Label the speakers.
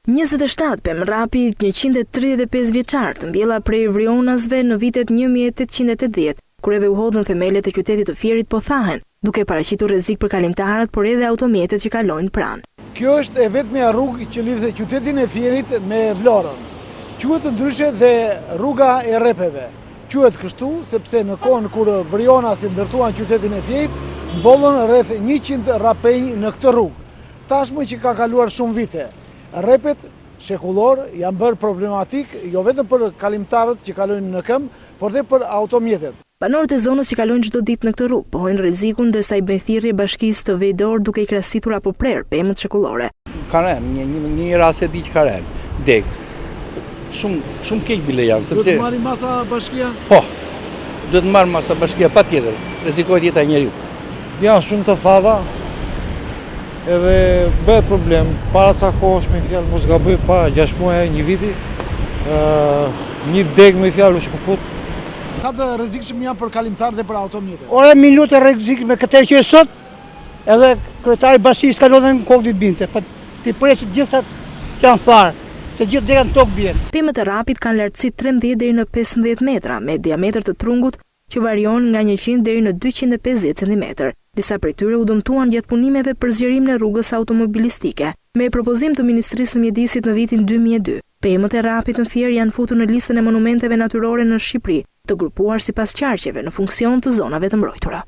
Speaker 1: 27 pemë rrapi 135 vjeçar të mbjella prej vrionasve në vitet 1880, kur edhe u hodhën themelet e qytetit të Fierit po thahen, duke paraqitur rrezik për kalimtarët, por edhe automjetet që kalojnë pranë.
Speaker 2: Kjo është e vetmja rrugë që lidh qytetin e Fierit me Vlorën. Quhet ndryshe dhe rruga e rrepeve. Quhet kështu sepse në kohën kur vrionasit ndërtuan qytetin e Fierit, mbollën rreth 100 rrapenj në këtë rrugë. Tashmë që ka kaluar shumë vite, rrepet shekullorë janë bërë problematik jo vetëm për kalimtarët që kalojnë në këmbë, por dhe për automjetet.
Speaker 1: Banorët e zonës që kalojnë çdo ditë në këtë rrugë, pohojnë rrezikun ndërsa i bëjnë thirrje bashkisë të vejë dorë duke i krasitur apo prerë pemët shekullore.
Speaker 3: Ka rënë, një, një, një rast e di që ka rënë, degë. Shumë, shumë keq bile janë,
Speaker 2: sepse... Duhet të marrë masa bashkia?
Speaker 3: Po, duhet të marrë masa bashkia, patjetër, rrezikohet jeta e njeriut.
Speaker 4: Janë shumë të thata, edhe bëhet problem, para ca kohësh me fjalë, mos gaboj, para 6 muaj, një viti, një degë me fjalë u shkëput.
Speaker 2: Sa të rrezikshëm janë për kalimtarët dhe për automjetet?
Speaker 5: Ore minutë rrezik me këtë që është sot, edhe kryetari i bashkisë kalon në kokë të binte, po t'i presë gjithë që janë tharë, se gjithë dega në tokë
Speaker 1: bien. Pemët e rrapit kanë lartësi 13 deri në 15 metra, me diametër të trungut që varion nga 100 deri në 250 centimetër. Disa prej tyre u dëmtuan gjatë punimeve për zgjerimin e rrugës automobilistike. Me propozim të Ministrisë së Mjedisit në vitin 2002, pemët e rrapit në Fier janë futur në listën e monumenteve natyrore në Shqipëri, të grupuar sipas qarqeve në funksion të zonave të mbrojtura.